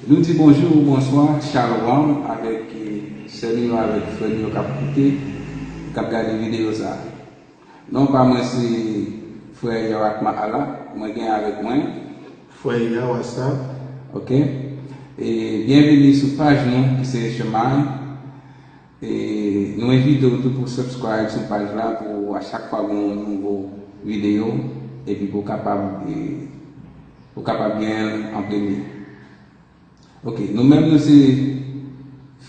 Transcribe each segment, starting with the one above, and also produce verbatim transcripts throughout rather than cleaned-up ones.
Nou di bonjou, bonswa, shalom avèk, eh, sè nou yo, avèk frè nou yo k ap koute, k ap gade videyo sa a. Non pa mwen se frè Yarakma Allah, mwen gen avèk mwen. Frè Yawasa. Ok. E byenveni sou paj nou ki se Shemai. E nou envite w tou pou subscribe sou paj la pou a chak fwa gen yon nouvo videyo, epi pou w kapab, e, pou w kapab gen l an premye. Ok, nou menm nou se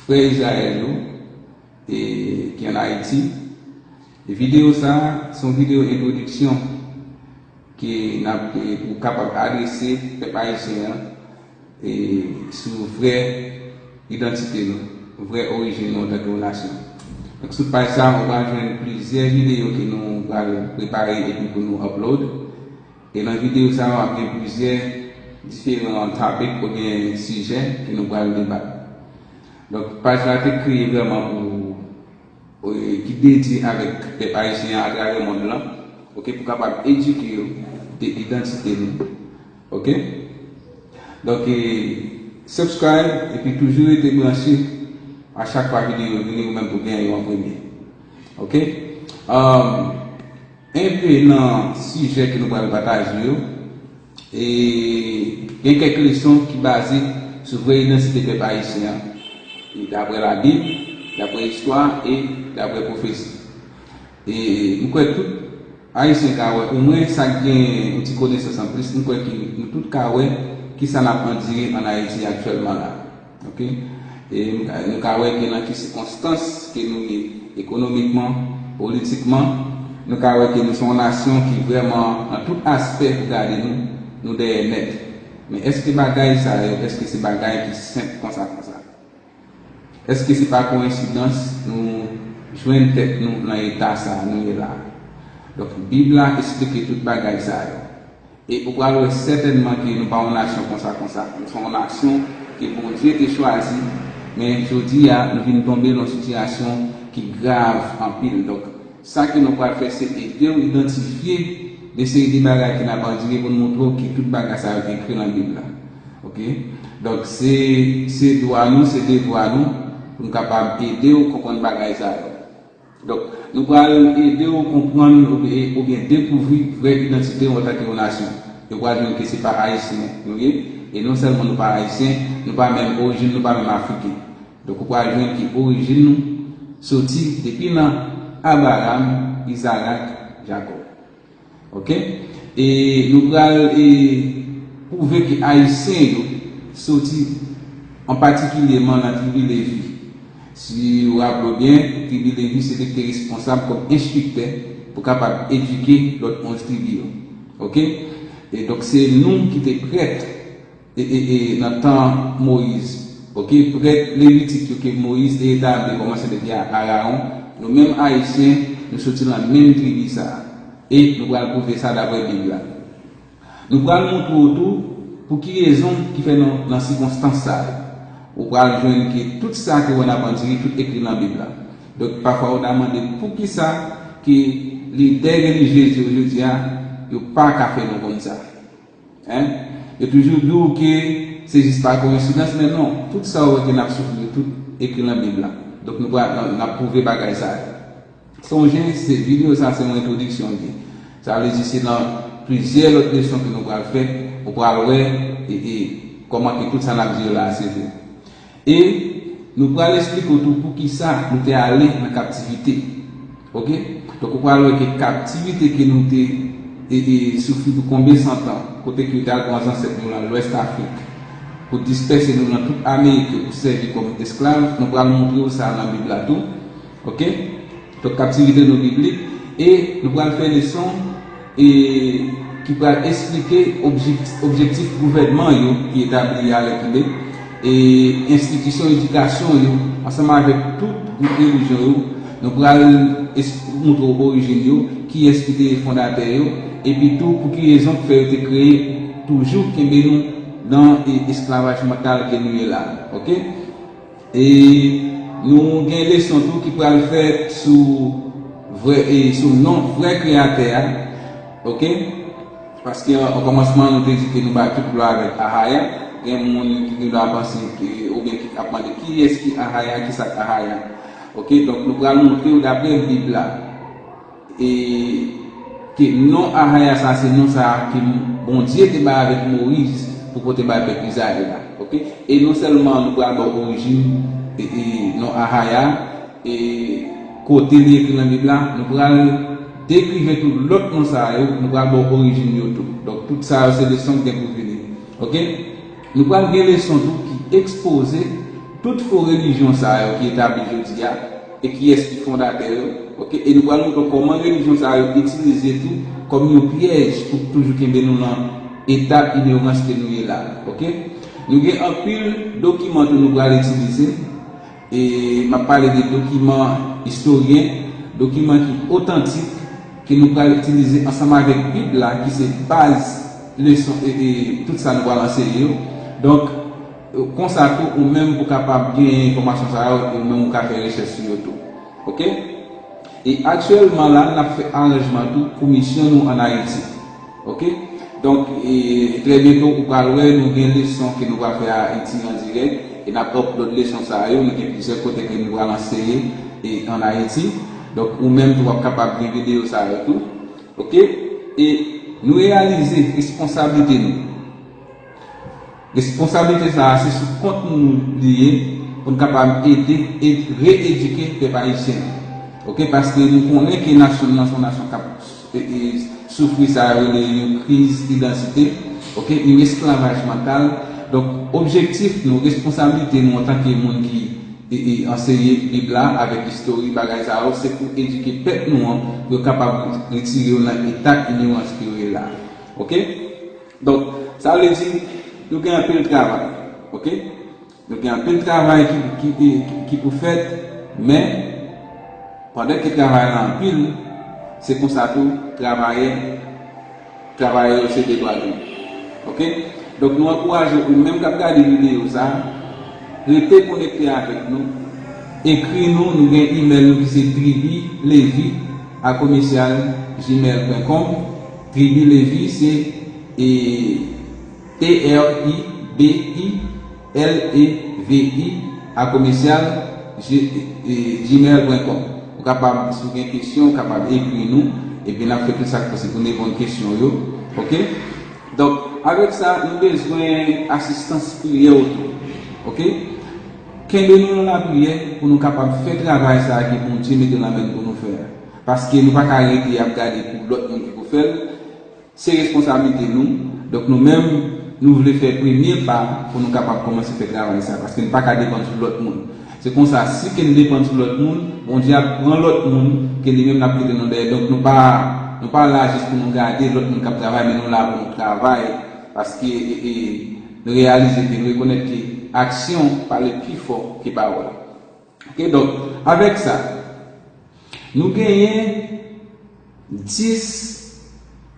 frè Izrayèl yo, e, ki ann Ayiti. E videyo sa a, se yon videyo entwodiksyon ke n ap, e, pou kapab adrese pèp ayisyen an, e, sou vrè idantite nou, vrè orijin nou antanke yon nasyon. Donk, sou paj sa a, ou pral jwenn plizyè videyo ke nou pral prepare epi pou nou upload. E nan videyo sa a, w ap gen plizyè diferan topic oubyen sijè ke nou pral debat. Donk, paj la te kreye vrèman pou, e, ki dedye avèk pèp ayisyen an atravè mond lan, ok, pou kapab edike yo de idantite nou, ok. Donk, e, subscribe epi toujou rete branche a chak fwa videyo yo vini, ou menm pou gen yo an premye, ok. Um, Enpe nan sijè ke nou pral pataje yo, e gen kèk leson ki baze sou vrè idantite pèp ayisyen an, e daprè Labib, daprè istwa e daprè pwofesi. E m kwè tout Ayisyen ka wè, omwen sa k gen yon ti konesans anplis, m kwè ke nou tout ka wè kisa n ap andire ann Ayiti aktyèlman la. Ok? E nou ka, nou ka wè ke nan ki sikonstans ke nou ye, ekonomikman, politikman, nou ka wè ke nou se yon nasyon ki vrèman, nan tout aspè ou gade nou, nou dèyè nèt. Men èske bagay sa yo, èske se bagay ki senp konsa, konsa? Èske se pa koyensidans nou jwenn tèt nou nan eta sa a nou ye la a? Donk, Bib la esplike tout bagay sa yo. E ou pral wè sètènman ke nou pa yon nasyon konsa konsa. Nou se yon nasyon ke Bondye te chwazi, men jodi a, nou vin tonbe nan yon sitiyasyon ki grav anpil. Donk, sa ke nou pral fè, se ede w idantifye de seri de bagay ke n ap andire pou n montre w ke tout bagay sa yo te ekri nan Bib la. Ok? Donk, se, se dwa nou, se devwa nou, pou n kapab ede w konprann bagay sa yo. Donk, nou pral ede w konprann oubyen, oubyen dekouvri vrè idantite w antanke yon nasyon. E w pral jwenn ke se pa Ayisyen nou ye, e non sèlman nou pa Ayisyen, nou pa menm orijin, nou pa menm Afriken. Donk, ou pral jwenn ke orijin nou soti depi nan Abraram, Izarak, Jakòb. Ok? E nou pral, e, pwouve ke Ayisyen yo soti, an patikilyeman nan tribi Levi. Si w raple w byen, tribi Levi se li ki te responsab kòm enstriktè pou kapab edike lòt onz tribi yo. Ok? E donk, se nou ki te prèt e, e, e, nan tan Moyiz. Ok, prèt levitik yo ke Moyiz te etabli kòmanse depi a Arawon, nou menm Ayisyen, nou soti nan menm tribi sa a. E nou pral pwouve sa daprè Bib la. Nou pral montre w tou pou ki rezon ki fè nou nan sikonstans sa yo. Ou pral jwenn ke tout sa ke w wè n ap andire, tout ekri nan Bib la. Donk, pafwa ou ta mande poukisa ke lidè relijyez yo jodi a, yo pa ka fè nou konn sa. Hein? Yo toujou di w ke se jis pa koyensidans, men non, tout sa w wè ke n ap soufri yo, tout ekri nan Bib la. Donk, nou pral, n ap pwouve bagay sa yo. Sonje, se videyo sa, se yon entwodiksyon l ye. Sa vle di, se nan plizyè lòt leson ke nou pral fè, ou pral wè, e, e, kòman ke tout sa n ap di yo la a, se vre. E nou pral esplike w tou poukisa nou te ale nan kaptivite. Ok? Donk, ou pral wè ke kaptivite ke nou te, e, e, soufri pou konbyen san tan, kote ke yo te al pran zansèt nou nan Lwès Afrik, pou dispèse nou nan tout Amerik yo, pou sèvi kòm esklav, nou pral montre w sa nan Bib la tou. Ok? Donk, kaptivite nou biblik. E nou pral fè leson, e, ki pral esplike objek-, objektif gouvènman yo ki etabli alèkile, e enstitisyon edikasyon yo, ansanm avèk tout gwoup relijyon yo. Nou pral es-, montre w orijin yo, kiyès ki te fondatè yo, epi tou pou ki rezon k fè yo te kreye, toujou kenbe nou nan, e, esklavaj mantal ke nou ye la. Ok? E Nou gen leson tou ki pral fèt sou vrè, e sou non vrè Kreyatè a. Oke? Paske an kòmansman, nou te di ke nou bay tout glwa avèk Ahaya. Gen moun ki gen dwa panse ke, oubyen ki ap mande kiyès ki Ahaya, ki sa k Ahaya. Oke? Donk, nou pral montre w daprè Bib la. E ke non Ahaya sa, se non sa ke Bondye te bay avèk Moyiz pou pote bay pèp Izrayèl la. Oke? E non sèlman nou pral ba w orijin e, e non Ahaya, e kote li ekri nan Bib la, nou pral dekrive tout lòt non sa yo, nou pral ba w orijin yo tou. Donk, tout sa yo se leson ki gen pou vini. Oke? Nou pral gen leson tou ki ekspoze tout fo relijyon sa yo ki etabli jodi a, e kiyès ki fondatè yo. Oke? E nou pral montre w kòman relijyon sa yo itilize tou kòm yon pyèj pou toujou kenbe nou nan eta inyorans ke nou ye la. Oke? Nou gen anpil dokiman tou nou pral itilize. E m ap pale de dokiman istoryen, dokiman ki otantik, ke nou pral itilize ansanm avèk Bib la, ki se baz leson e, e tout sa nou pral anseye yo. Donk, konsa tou, ou menm ou kapab genyen enfòmasyon sa yo, e ou menm ou ka fè rechèch sou yo tou. Oke? E aktyèlman la, n ap fè aranjman tou pou misyon nou ann Ayiti. Oke? Donk, e, trè byento, ou pral wè, nou gen leson ke nou pral fè Ayiti an dirèk, e n ap upload leson sa yo, nou gen plizyè kote ke nou pral anseye, e, ann Ayiti. Donk, ou menm tou w ap kapab gen videyo sa yo tou. Oke? E nou reyalize responsablite nou. Responsablite sa a, se sou kont nou li ye pou n kapab ede e reyedike pèp ayisyen an. Oke? Paske nou konnen ke nasyon n nan se yon nasyon k ap e, e, soufri sa yo rele yon kriz idantite, oke, yon esklavaj mantal. Donk, objektif nou, responsablite nou antanke moun ki e, e, anseye Bib la avèk istori bagay sa yo, se pou edike pèp nou an, pou yo kapab retire yo nan eta inyorans ke yo ye la. Oke? Donk, sa vle di, nou gen anpil travay. Oke? Nou gen anpil travay ki, ki, ki, ki pou fèt, men pandan ke travay la anpil, se konsa tou travayè, travayè yo se devwa nou. Oke? Donk, nou ankouraje ou menm k ap gade videyo sa, rete konekte avèk nou, ekri nou, nou gen imèl nou ki se tribi levi a komesyal gmail pwen kòm. Tribi Levi se e, T R I B I L E V I a komesyal gmail pwen kòm. Ou kapab, si w gen kesyon, ou kapab ekri nou, epi n ap fè tout sa k posib pou n reponn kesyon yo. Oke? Donk, avèk sa, nou bezwen asistans priyè w tou. Oke? Kenbe nou nan lapriyè pou nou kapab fè travay sa a ke Bondye mete nan men n pou nou fè a. Paske nou pa ka rete ap gade pou lòt moun ki pou fè l. Se responsablite nou. Donk, nou menm, nou vle fè premye pa pou nou kapab kòmanse fè travay sa, paske n pa ka depann sou lòt moun. Se konsa, si ke n depann sou lòt moun, Bondye ap pran lòt moun ke li menm l ap kite nou dèyè. Donk, nou pa, nou pa la jis pou nou gade lòt moun k ap travay, men nou la pou nou travay, paske e, e, nou reyalize ke, nou rekonèt ke aksyon pale pi fò ke pawòl. Oke, donk, avèk sa, nou genyen dis,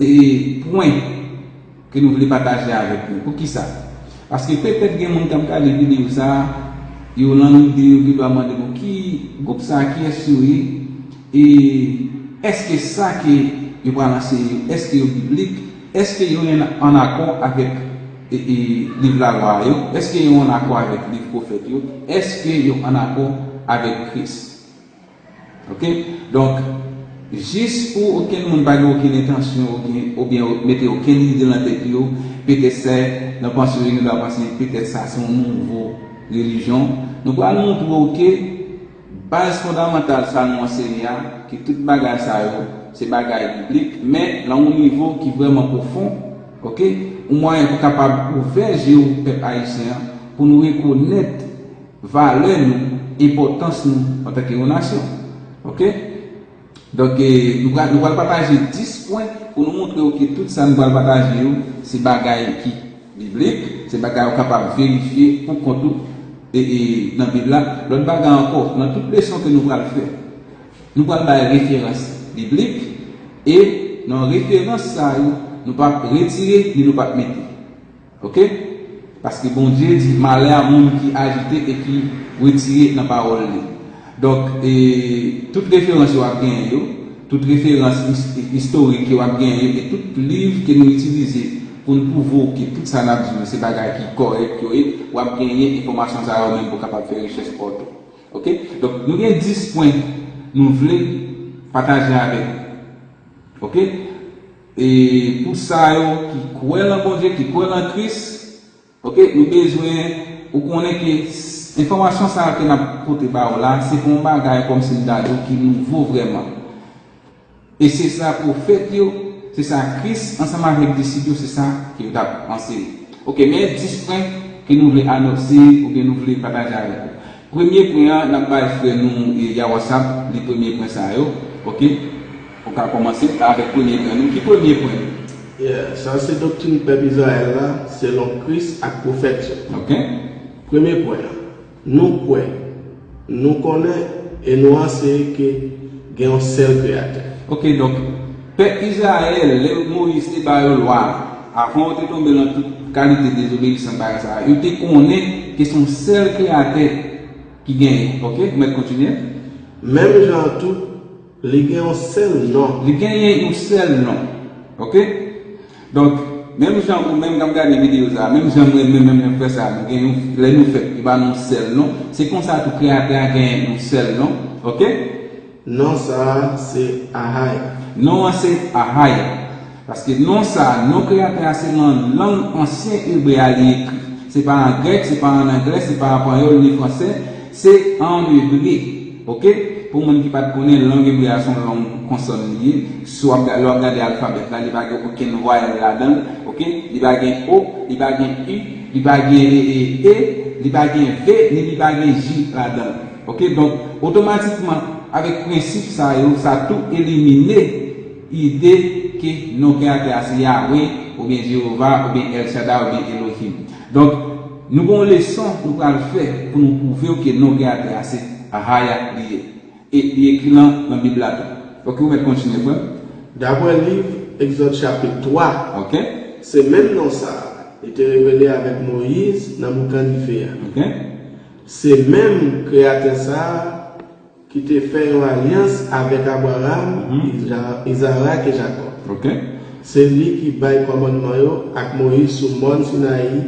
e, pwen ke nou vle pataje avèk nou. Poukisa? Paske petèt gen moun k ap gade videyo sa a, yo nan lide yo gendwa mande, bon, ki gwoup sa a, kiyès yo ye? E èske sa ke yo pral anseye yo, èske yo biblik? Èske yo ann akò avèk e, e, liv lalwa yo? Èske yo ann akò avèk liv pwofèt yo? Èske yo ann akò avèk Kris? Oke? Donk, jis pou okenn moun pa gen okenn entansyon oubyen, oubyen mete okenn lide nan tèt yo, petèt se nan panse yo, yo ta panse petèt sa se yon nouvo relijyon. Nou pral montre w ke baz fondamantal sa nou anseye a, ke tout bagay sa yo se bagay biblik, men nan yon nivo ki vrèman pwofon, oke, yon mwayen pou kapab ouvè je w pèp ayisyen an, pou nou rekonèt valè nou, enpòtans nou antanke yon nasyon. Oke? Donk, e, nou pral, nou pral pataje dis pwen pou nou montre w ke tout sa nou pral pataje yo, se bagay ki biblik, se bagay ou kapab verifye pou kont ou e, e, nan Bib la. Lòt bagay ankò, nan tout leson ke nou pral fè, nou pral bay referans biblik, e nan referans sa yo, nou p ap retire ni nou p ap mete. Oke? Paske Bondye di, "Malè a moun ki ajite e ki retire nan pawòl li." Donk, e, tout referans yo w ap genyen yo, tout referans is- istorik yo w ap genyen yo, e tout liv ke nou itilize pou n pwouve w ke tout sa n ap di yo se bagay ki kòrèk yo ye, w ap genyen enfòmasyon sa yo menm pou w kapab fè rechèch pa w tou. Oke? Donk, nou gen dis pwen nou vle pataje avèk nou. Oke? E pou sa yo ki kwè nan Bondye, ki kwè nan Kris, oke, nou bezwen ou konnen ke s- enfòmasyon sa yo ke n ap pote ba w la, se pa yon bagay kòmsi m ta di w ki nouvo vrèman. E se sa pwofèt yo, se sa Kris ansanm avèk disip yo, se sa ke yo t ap anseye. Oke, men dis pwen ke nou vle anonse oubyen nou vle pataje avèk ou. Premye pwen an, n ap bay frè nou e Yawasap li premye pwen sa yo. Oke? Ou ka kòmanse avèk premye pwen nou. Ki premye pwen nou? Yeah, sa se doktrin pèp Izrayèl la selon Kris ak pwofèt yo. Oke? Premye pwen an, nou kwè, nou konnen e nou anseye ke gen yon sèl Kreyatè. Oke, donk, pèp Izrayèl, lè Moyiz te ba yo lwa, avan yo te tonbe nan tout kalite dezobeyisans bagay sa a, yo te konnen ke se yon sèl Kreyatè ki genyen. Oke, ou mèt kontinye? Menm jan an tou, li gen yon sèl non. Li genyen yon sèl non. Oke? Donk, menm jan ou menm k ap gade videyo sa a, menm jan mwen menm, menm jan frè sa a, nou gen yon, lè nou fèt, li ba nou yon sèl non. Se konsa tou Kreyatè a genyen yon sèl non. Oke? Non sa a se Ahaya. Non an se Ahaya. Paske non sa a, non Kreyatè a, se nan lang ansyen ebre a li ekri. Se pa an grèk, se pa an anglè, se pa an panyòl ni fransè, se an ebre. Oke? Pou moun ki pa t konnen, lang ebre a se yon lang konsòn li ye. Si w ap ga- lè w ap gade alfabè la, li pa gen okenn vwayèl ladan l. Oke? Li pa gen O, li pa gen U, li pa gen E, e, e, li pa gen V, ni li pa gen J ladan l. Oke? Donk, otomatikman, avèk prensip sa yo, sa tou elimine ide ke non Kreyatè a se Yahweh, oubyen Jewova, oubyen El Shaddai, oubyen Elohim. Donk, nou gen yon leson nou pral fè pou nou pwouve w ke non Kreyatè a se Ahaya li ye. E li ekri nan, nan Bib la tou. Oke, ou mèt kontinye, frè m. Daprè liv Egzòd chapit twa, Oke? se menm non sa a li te revele avèk Moyiz nan boukan dife a. Oke? Se menm Kreyatè sa a ki te fè yon alyans avèk Abraram, Iza- Izarak e Jakòb. Oke? Se li ki bay kòmandman yo ak Moyiz sou mòn Sinayi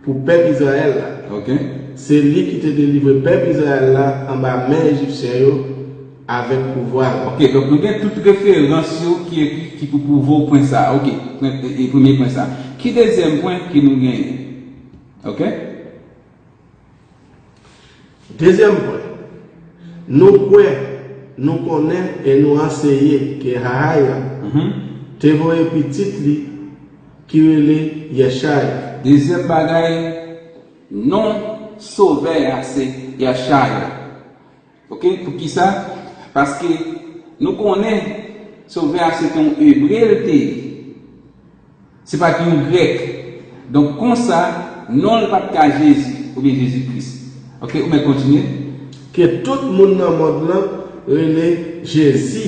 pou pèp Izrayèl la. Oke? Se li ki te delivre pèp Izrayèl la anba men Ejipsyen yo avèk pouvwa l. Oke, donk nou gen tout referans yo ki ekri ki pou pwouve w pwen sa a. Oke, pwen- e, e, premye pwen sa a. Ki dezyèm pwen ke nou genyen? Oke? Dezyèm pwen, nou kwè, nou konnen e nou anseye ke Ahaya Mhm. te voye pitit li ki rele Yeshaya. Dezyèm bagay, non Sovè a se Yeshaya. Oke? Poukisa? Paske nou konnen Sovè a se te yon ebre l te ye. Se pa t yon grèk. Donk, konsa, non l pa t ka Jezi oubyen Jezi Kris. Oke, ou mèt kontinye. Ke tout moun nan mond lan rele Jezi,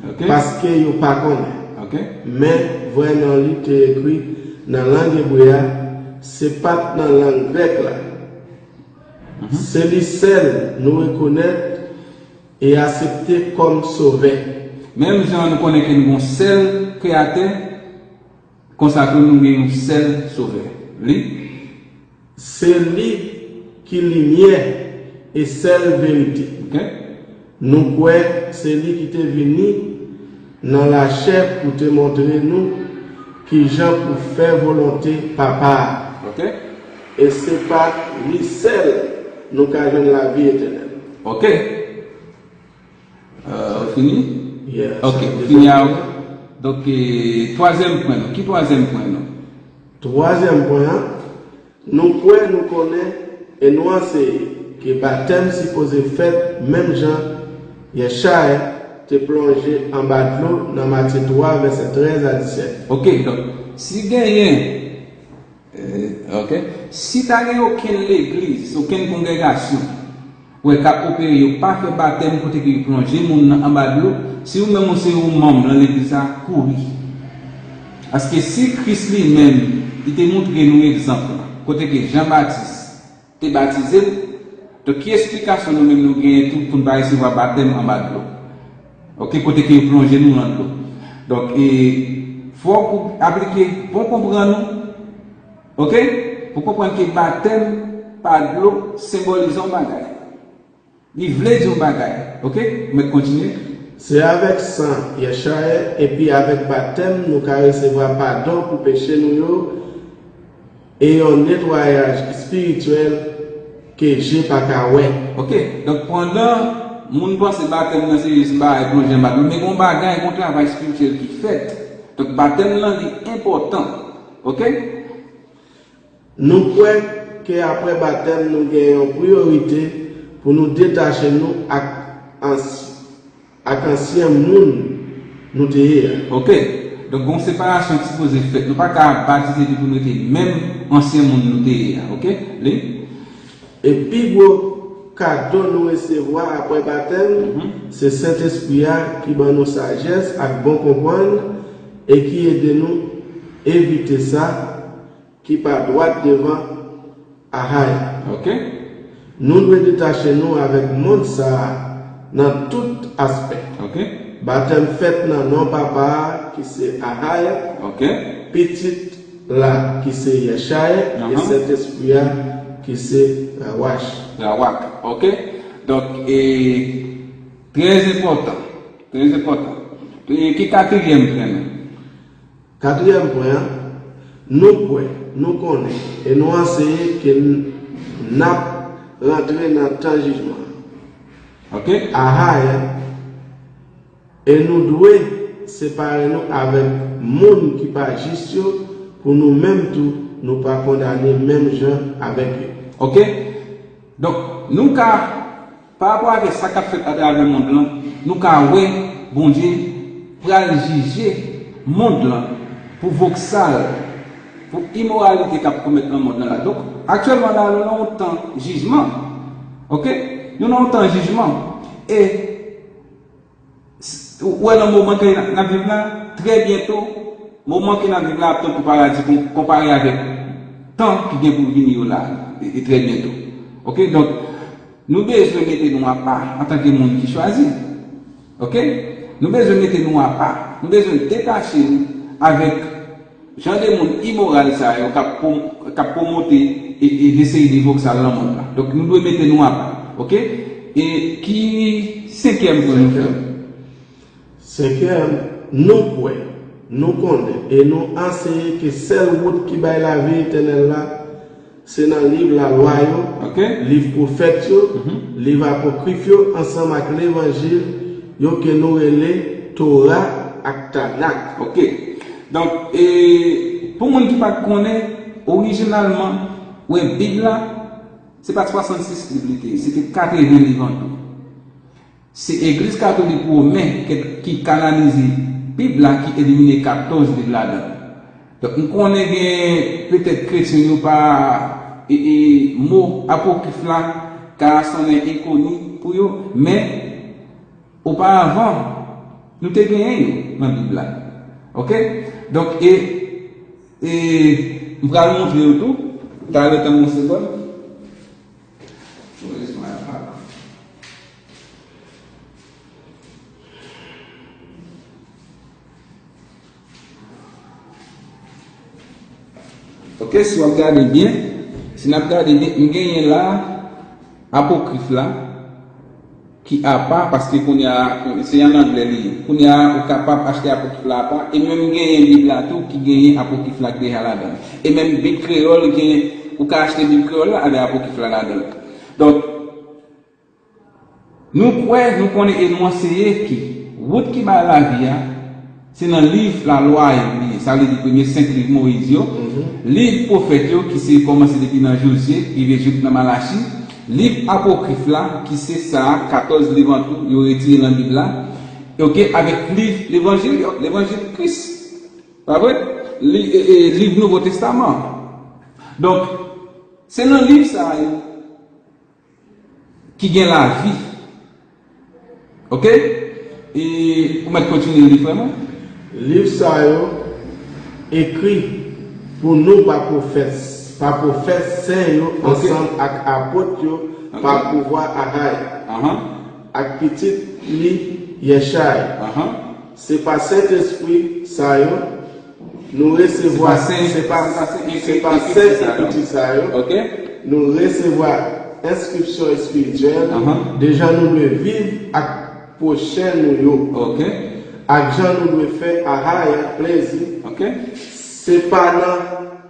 Oke. Paske yo pa konnen. Oke. Men vrè non li te ekri nan lang ebre a, se pa t nan lang grèk la. Se li sèl nou rekonèt e aksepte kòm Sovè. Menm jan nou konnen ke nou gen yon sèl Kreyatè, konsa tou nou gen yon sèl Sovè. Li? Se li ki limyè e sèl verite. Oke? Nou kwè se li ki te vini nan lachè pou te montre nou ki jan pou fè volonte Papa a. Oke? E se pa li sèl nou ka jwenn lavi etènèl. Oke? Euh, ou fini? Yeah, Oke, sa ou te fini fè. A. Donk, e, twazyèm pwen nou. Ki twazyèm pwen nou? Twazyèm pwen an, nou kwè, nou konnen e nou anseye ke batèm sipoze fèt menm jan Yeshaya te plonje anba dlo nan Matye twa, vèsè trèz a disèt. Oke, donk, si genyen, e, oke, si ta gen okenn legliz, okenn kongregasyon, wè k ap opere, yo pa fè batèm kote ke yo plonje moun nan anba dlo, si ou menm ou se yon manm nan legliz sa, kouri. Paske si Kris li menm, li te montre nou egzanp la, kote ke Jan Batis te batize l. Donk, ki esplikasyon nou menm nou genyen tou pou n pa resevwa batèm anba dlo? Oke, kote ke yo plonje nou nan dlo. Donk, e, fòk ou aplike bon konprann ou, oke, pou konprann ke batèm pa dlo senbolize yon bagay. Li vle di yon bagay. Oke? Ou mèt kontinye. Se avèk san Yechaya epi avèk batèm nou ka resevwa padon pou peche nou yo e yon netwayaj espirityèl ke je pa ka wè. Oke? Donk, pandan moun panse batèm nan se jis bay plonje anba dlo, men gon bagay, gon travay espirityèl ki fèt. Donk, batèm nan, li enpòtan. Oke? Nou kwè ke apre batèm, nou gen yon priyorite pou nou detache nou ak ans-, ak ansyen moun nou te ye a. Oke. Donk, gon separasyon ki sipoze fèt. Nou pa ka batize epi pou nou rete menm ansyen moun nou te ye a. Oke? Li? E pi gwo kado nou resevwa apre batèm, mhm, se Sentespri a ki ban nou sajès ak bon konprann e ki ede nou evite sa ki pa dwat devan Ahaya. Oke. Nou dwe detache nou avèk mond sa a nan tout aspè. Oke. Batèm fèt nan non Papa a, ki se Ahaya, oke, Pitit la, ki se Yechaya, e, ahan, Sentespri a, ki se Rawach. Rawak. Oke. Donk, e, trè enpòtan. Trè enpòtan. E ki katriyèm pwen nan? Katriyèm pwen an, nou kwè, nou konnen, e nou anseye ke n, n ap rantre nan tan jijman an. Oke? Ahaya, e nou dwe separe nou avèk moun ki pa jis yo, pou nou menm tou, nou pa kondane menm jan avèk yo. Oke? Donk, nou ka, pa rapò avèk sa k ap fèt atravè mond lan, nou ka wè Bondye pral jije mond lan pou voksal, pou imoralite k ap komèt nan mond lan la. Donk, aktyèlman la, nou nan yon tan jijman. Oke? Nou nan yon tan jijman. E S-, ou wè nan moman ke n ap, n ap viv la, trè byento, moman ke n ap viv la ap tankou paradi kon-, konpare avèk tan ki gen pou vini yo la, e, e trè byento. Oke, donk, nou bezwen mete nou apa antanke moun ki chwazi. Oke? Nou bezwen mete nou apa. Nou bezwen detache nou avèk jan de moun imoral sa yo k ap pwom-, k ap pwomote e, e de seri de voksal nan mond la. Donk, nou dwe mete nou apa, oke? E ki senkyèm pwen nou fè? Senkyèm, nou kwè, nou konnen e nou anseye ke sèl wout ki bay lavi etènèl la, se nan liv lalwa yo, oke, liv pwofèt yo, mhm, liv apokif yo, ansanm ak levanjil yo ke nou rele Tora ak Tanak. Oke. Donk, e, pou moun ki pa t konnen, orijinalman, wè, Bib la, se pa t swasannsis liv li te ye, se te katreven liv an tou. Se Egliz Katolik Women ki, ki kanonize Bib la, ki elimine katòz liv ladan l. Donk, m konnen gen petèt kretyen yo pa, e, e, mo apokif la ka sonnen enkoni pou yo, men oparavan, nou te genyen yo nan Bib la. Oke? Donk, e, e, m pral montre yo tou. Talè, tann yon segonn. Oke, si w ap gade byen, si n ap gade byen, m genyen la apokif la, ki apa, paske kounye a, se an anglè li ye. Kounye a, ou kapab achte apokif la apa, e menm genyen Bib la tou ki genyen apokif la deja ladan l. E menm Bib kreyòl, gen, ou ka achte Bib kreyòl la avèk apokif la ladan l. Donk, nou kwè, nou konnen e nou anseye ke wout ki bay lavi a, se nan liv lalwa yo li ye. Sa vle di premye senk liv Moyiz yo, mhm, liv pwofèt yo ki se kòmanse depi nan Jozye, rive jouk nan Malachi, liv apokif la ki se sa a, katòz liv an tou yo retire nan Bib la, oke, avèk liv levanjil yo, levanjil Kris. Pa vre? Li, e, e, liv Nouvo Testaman. Donk, se nan liv sa yo ki gen lavi. Oke? E ou mèt kontinye li, frè mwen. Liv sa yo ekri pou nou pa pwofèt pa pwofèt sen yo ansanm ak apot yo pa pouvwa Ahay ak pitit li Yeshay. Se pa Sentespri sa yo nou resevwa, se pa, se pa sen ekriti sa yo nou resevwa enskripsyon espirityèl de jan nou dwe viv ak pwochen nou yo, ak jan nou dwe fè Ahay plezi. Se pa nan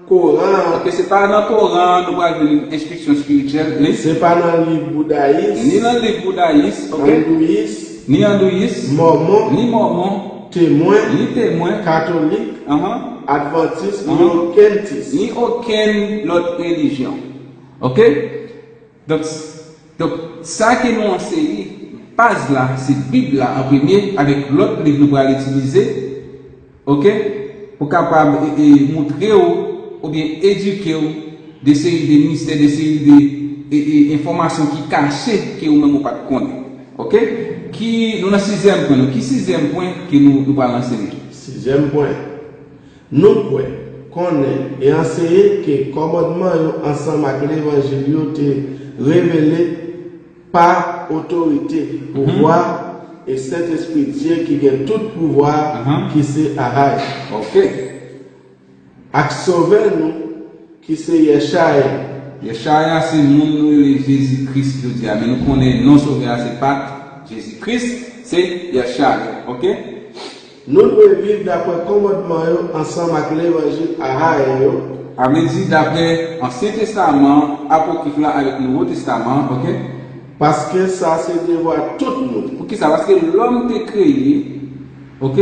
Koran an. Ok, se pa nan Koran an nou pral jwenn enstriksyon espirityèl, li. Se pa nan liv boudayis, ni nan liv boudayis, ok, andouyis, ni andouyis, mòmon, ni mòmon, temwen, ni temwen, katolik, advantis, ni okenn tis, ni okenn lòt relijyon. Ok? Donk, donk, sa ke nou anseye, baz la, se Bib la an premye, avèk lòt liv nou pral itilize, ok, pou kapab e, e, montre w oubyen edike w de seri de mistè, de seri de e, e, enfòmasyon ki kache ke ou menm ou pa t konnen. Ok? Ki, nou nan sizyèm pwen nou. Ki sizyèm pwen ke nou, nou pral anseye? Sizyèm pwen. Nou kwè, konnen, e anseye ke kòmandman yo ansanm ak levanjil yo te revele pa otorite, pouvwa, e Sentespri Dye ki gen tout pouvwa, ki se Ahay. Ok. Ak Sovè nou, ki se Yeshay. Yeshay a se moun nou rele Jezi Kris jodi a, men nou konnen non Sovè a se pa Jezi Kris, se Yeshay. Ok? Nou dwe viv dapre kòmandman yo ansanm ak levanjil Ahay yo. A vle di, dapre Ansyen Testaman, Apokif la avèk Nouvo Testaman, ok? Paske sa se devwa tout moun. Poukisa? Paske lòm te kreye, ok,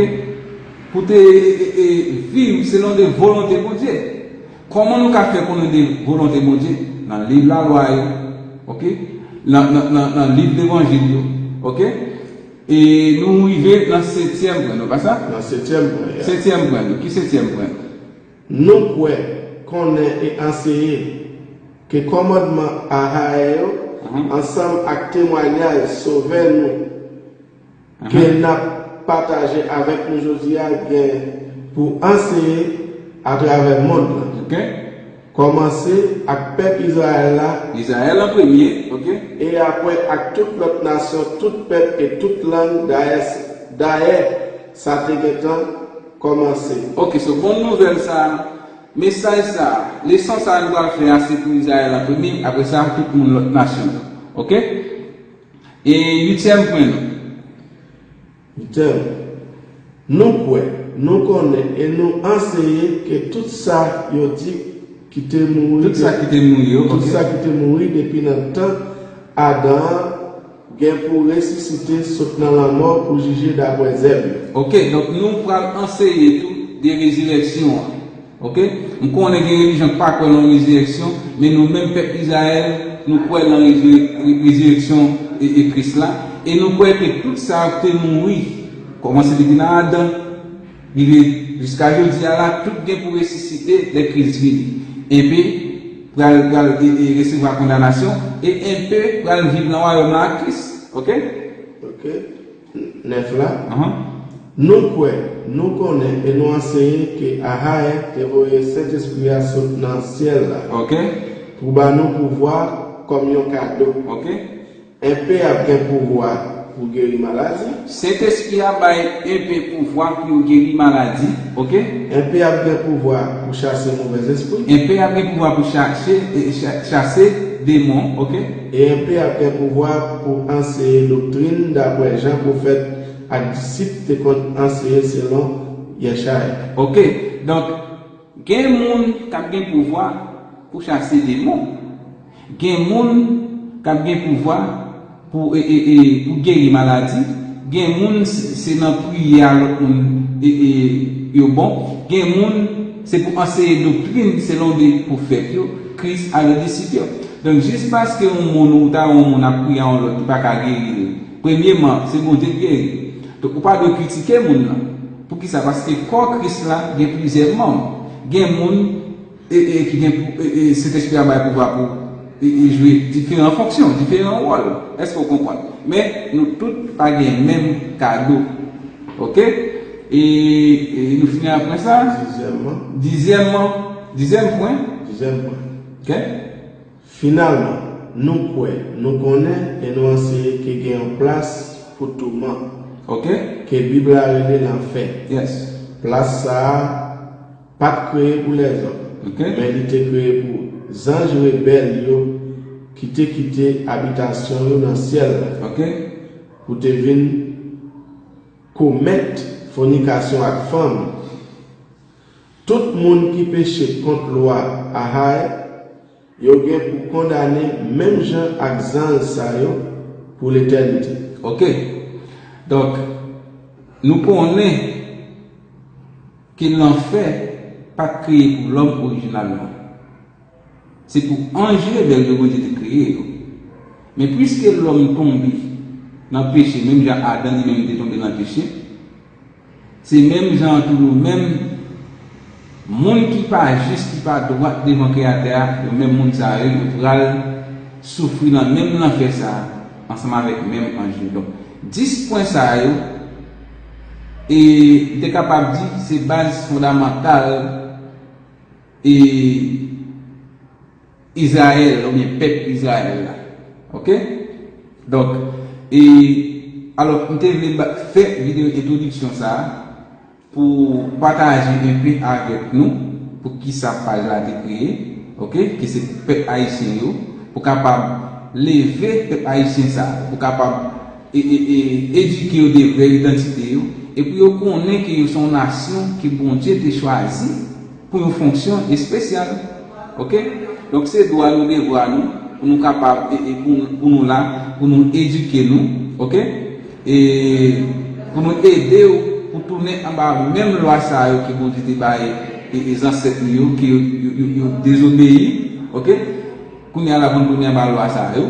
pou te e, e, e, viv selon de volonte Bondye. Kòman nou ka fè konnen de volonte Bondye? Nan liv lalwa yo, ok? Nan, nan, nan, nan liv levanjil yo, ok? E nou rive nan setyèm pwen nou, pa sa? Nan setyèm pwen, ya. Setyèm pwen nou. Ki setyèm pwen nou? Nou kwè, konnen e anseye ke kòmandman Ahay yo, ansanm ak temwayaj Sovè nou, ke n ap pataje avèk nou jodi a, gen pou anseye atravè mond lan. Ok. Kòmanse ak pèp Izrayèl la. Izrayèl an premye, ok. E apre ak tout lòt nasyon, tout pèp e tout lang, dayè, dayè sa te gentan kòmanse. Ok, so bon nouvèl sa, mesaj sa, leson sa nou pral fè a, se pou Izrayèl an premye, apre sa, tout moun lòt nasyon yo. Ok? E uityèm pwen nou. Uityèm. Nou kwè, nou konnen e nou anseye ke tout sa yo di ki te mouri, tout sa ki te mouri yo, tout sa ki te mouri depi nan tan Adan an gen pou resisite sot nan lanmò pou jije dapre zèv yo. Ok, donk nou pral anseye tou de rezirèksyon an. Ok? M konnen gen relijyon k pa kwè nan rezirèksyon, men nou menm pèp Izrayèl, nou kwè nan rezire-, re-, rezirèksyon e, e Kris la, e nou kwè ke tout sa k te mouri, kòmanse depi nan Adan, rive jiska jodi a la, tout gen pou resisite lè Kris vini. Enpe pral, pral e, e resevwa kondanasyon, e enpe pral viv nan wayòm la ak Kris. Ok? Ok. Nèf la. Nou kwè, nou konnen e nou anseye ke Ahay te voye Sentespri a sot nan syèl la, ok, pou ba nou pouvwa kòm yon kado. Ok. Enpe ap gen pouvwa pou geri maladi. Sentespri a bay enpe pouvwa pou yo geri maladi. Ok. Enpe ap gen pouvwa pou chase movèzespri. Enpe ap gen pouvwa pou chache, e, cha-, chase demon. Ok. E enpe ap gen pouvwa pou anseye doktrin dapre jan pwofèt ak disip te konn anseye selon Yeshay. Ok, donk, gen moun k ap gen pouvwa pou chase demon. Gen moun k ap gen pouvwa pou, e, e, e, pou geri maladi. Gen moun se, se nan priyè a lòt moun e, e, yo bon. Gen moun se pou anseye doktrin selon de pwofèt yo, Kris avèk disip yo. Donk, jis paske yon moun ou ta wè yon moun ap priye a yon lòt ki pa ka geri l, premyeman, se Bondye k geri. Donk, ou pa dwe kritike moun nan. Poukisa? Paske kò Kris la gen plizyè manm. Gen moun e, e, ki gen pou, e, e, Sentespri a bay pouvwa pou e, e, jwe diferan fonksyon, diferan wòl. Èske w konprann? Men, nou tout pa gen menm kado. Ok? E, e nou fini apre sa? Dizyèmman. Dizyèmman. Dizyèm pwen? Dizyèm pwen. Ok? Finalman, nou kwè, nou konnen e nou anseye ke gen yon plas pou touman, Ok? ke Bib la rele lanfè. Yes. Plas sa a pa t kreye pou lèzòm, Ok? men li te kreye pou zanj rebèl yo ki te kite abitasyon yo nan syèl la Ok? pou te vin komèt fònikasyon ak fanm. Tout moun ki peche kont lwa Ahay yo gen pou kondane menm jan ak zanj sa yo pou letènite. Ok. Donk, nou konnen ke lanfè pa t kreye pou lòm orijinalman. Se pou anj rebèl yo Bondye te kreye yo. Men piske lòm tonbe nan peche, menm jan Adan li menm te tonbe nan peche, se menm jan an tou nou menm, moun ki pa jis, ki pa dwat devan Kreyatè a, yo menm moun sa yo, yo pral soufri nan menm lanfè sa a, ansanm avèk menm anj yo. Donk, dis pwen sa yo, e m te kapab di, se baz fondamantal e Izrayèl, oubyen pèp Izrayèl la. Ok? Donk, e, alò, m te vle ba- fè videyo entwodiksyon sa a pou pataje enpe avèk nou pou kisa paj la te kreye, ok? Ki se pèp ayisyen yo, pou kapab leve pèp ayisyen sa a, pou kapab e, e, e, edike yo de vrè idantite yo, e pou yo konnen ke yo se yon nasyon ke Bondye te chwazi pou yon fonksyon espesyal. Ok? Donk, se dwa nou, devwa nou, pou nou kapab, e, e, pou, pou nou la, pou nou edike nou, ok? E pou nou ede yo pou tounen anba menm lwa sa yo ke Bondye te bay e, e zansèt nou yo, ke yo, yo, yo, yo dezobeyi, ok? Kounye a la pou n tounen anba lwa sa yo,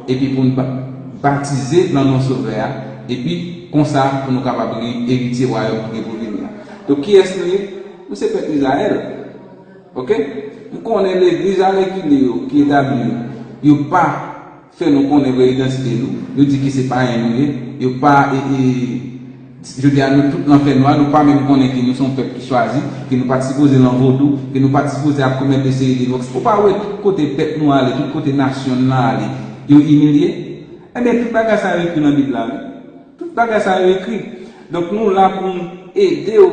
epi pou n ba- batize nan non Sovè a, epi konsa pou nou kapab gen eritye wayòm ki gen pou vini a. Donk, kiyès nou ye? Nou se pèp Izrayèl. Ok? M konnen legliz alèkile yo ki etabli yo, yo pa fè nou konnen vrè idantite nou. Yo di ki se payen nou ye. Yo pa, e, e, jodi a nou tout nan fènwa, nou pa menm konnen ke nou se yon pèp ki chwazi, ke nou pa t sipoze nan vodou, ke nou pa t sipoze ap komèt de seri de vòks. Ou pa wè tout kote pèp nou ale, tout kote nasyon n nan ale, yo imilye? Ebyen, tout bagay sa yo ekri nan Bib la, wi. Tout bagay sa yo ekri. Donk, nou la pou n ede w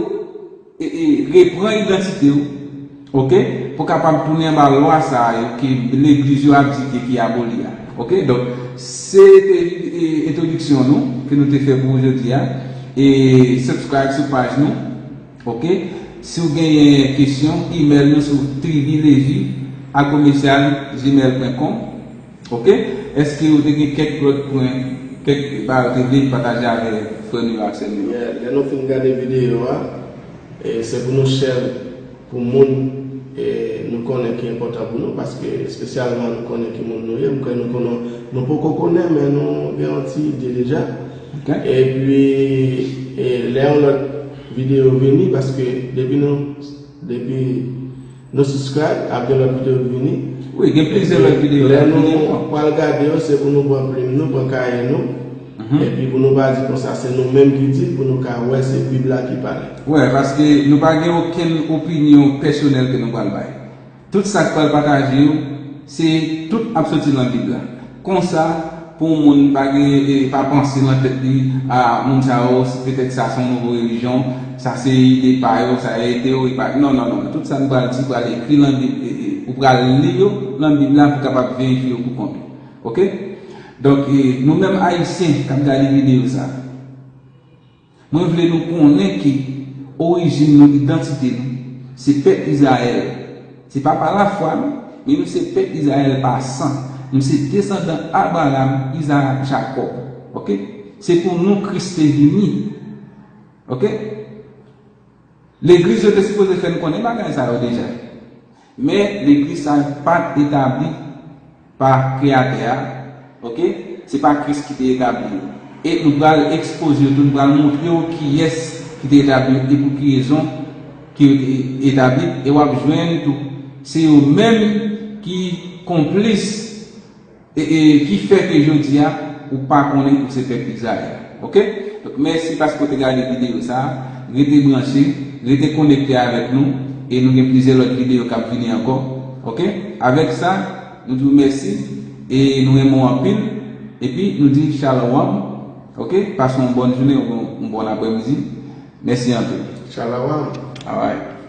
e, e, repran idantite w, ok? Pou kapab tounen anba lwa sa yo ke legliz yo ap di ke ki aboli a, ok? Donk, se te, e, entwodiksyon nou ke nou te fè pou jodi a. E subscribe sou paj nou, ok? Si w genyen kesyon, email nou sou tribilevi a komesyal gmail pwen kòm. Ok? Èske ou te gen kèk lòt pwen, kèk bagay ou te vle pataje avè frè nou yo ak sè nou yo? Yeah, lè nou fin gade videyo a, e, se pou nou share pou moun, e, nou konnen ki enpòtan pou nou, paske espesyalman nou konnen ki moun nou ye, m kwè nou konnen, nou poko konnen, men nou gen yon ti ide deja. Ok. Epi, e, lè yon lòt videyo vini, paske depi nou, depi nou subscribe, ap gen lòt videyo k vini. Wi, gen plizyè lòt videyo k ap vini ankò. Epi, lè nou pral gade yo, se pou nou pran plim nou, pran kaye nou, epi pou nou pa di konsa se nou menm ki di, pou nou ka wè se Bib la ki pale. Wi, paske nou pa gen okenn opinyon pèsonèl ke nou pral bay. Tout sa k pral pataje yo, se tout ap soti nan Bib la. Konsa, pou yon moun pa gen, e, pa panse nan tèt li, a, moun sa yo, se petèt sa se yon nouvo relijyon, sa se ide pa yo, sa e teyori pa yo. Non, non, non, non. Tout sa nou pral di pral ekri nan Bib, e, e, ou pral li yo nan Bib la pou kapab verifye yo pou kont ou. Ok? Donk, e, nou menm Ayisyen k ap gade videyo sa, mwen vle nou konnen ke orijin nou, idantite nou, se pèp Izrayèl. Se pa pa lafwa, non, men nou se pèp Izrayèl pa san. Nou se desandan Abraram, Izak ak Jakòb. Ok? Se pou nou Kris te vini. Ok? Legliz yo te sipoze fè n konnen bagay sa yo deja. Men, legliz sa yo pa t etabli pa Kreyatè a, ok? Se pa Kris ki te etabli yo. E nou pral ekspoze yo tou, nou pral montre yo kiyès ki te etabli yo e pou ki rezon ke yo te etabli. E w ap jwenn tou, se yo menm ki konplis e, e ki fè ke jodi a, ou pa konnen ou se pèp Izrayèl. Ok? Donk, mèsi paske w te gade videyo sa a. Rete branche, rete konekte avèk nou, e nou gen plizyè lòt videyo k ap vini ankò. Ok? Avèk sa, nou di w mèsi e nou renmen w anpil. Epi nou di shalom. Ok? Pase yon bòn jounen, yon, yon bòn aprèmidi. Mèsi anpil. Shalom. Alright.